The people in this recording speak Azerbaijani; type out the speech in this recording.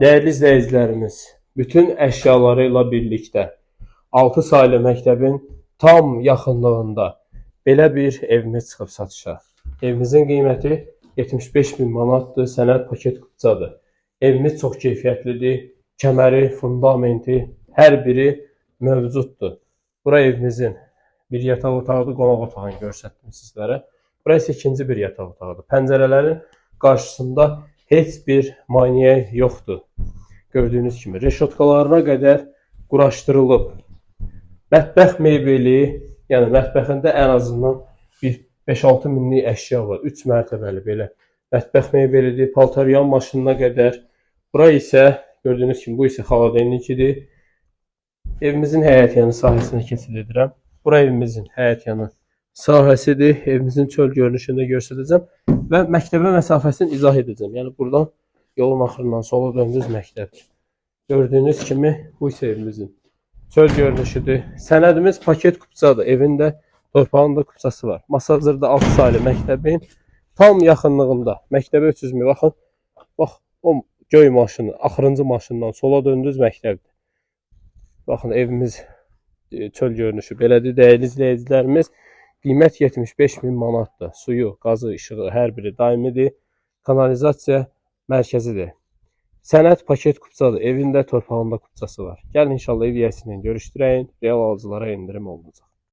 Dəyərli izləyicilərimiz, bütün əşyaları ilə birlikdə 6 saylı məktəbin tam yaxınlığında belə bir evimiz çıxıb satışa. Evimizin qiyməti 75 min manatdır, sənəd paket kupçadır. Evimiz çox keyfiyyətlidir, kəməri, fundamenti, hər biri mövcuddur. Bura evimizin bir yataq otağıdır, qonaq otağını göstərdim sizlərə. Bura isə ikinci bir yataq otağıdır. Pəncərələrin qarşısında heç bir maneə yoxdur. Gördüyünüz kimi reşotkalarına qədər quraşdırılıb. Mətbəx mebeli, yəni mətbəxində ən azından bir 5-6 minlik əşya var. 3 mərtəbəli belə mətbəx mebelidir, paltar yuyan maşınına qədər. Bura isə gördüyünüz kimi bu isə xaladelnikidir. Evimizin həyətyanı sahəsinə keçid edirəm. Bura evimizin həyətyanı sahəsidir. Evimizin çöl görünüşünü də göstərəcəm və məktəbə məsafəsini izah edəcəm. Yəni buradan yolun axırından sola döndünüz məktəbdir. Gördüyünüz kimi bu isə evimizin çöl görünüşüdür. Sənədimiz paket kupçadır. Evin də torpağın da kupçası var. Masazırda 6 saylı məktəbin tam yaxınlığında. Məktəbə 300 min. Baxın, bax o göy maşını, axırıncı maşından sola döndünüz məktəbdir. Baxın evimiz çöl görünüşü belədir. Dəyərli izləyicilərimiz, qiymət 75 min manatdır. Suyu, qazı, işığı hər biri daimidir. Kanalizasiya mərkəzidir. Sənəd paket kupçadır. Evin də torpağında kupçası var. Gəlin inşallah ev yiyəsi ilə görüşdürəyin. Real alıcılara endirim olunacaq.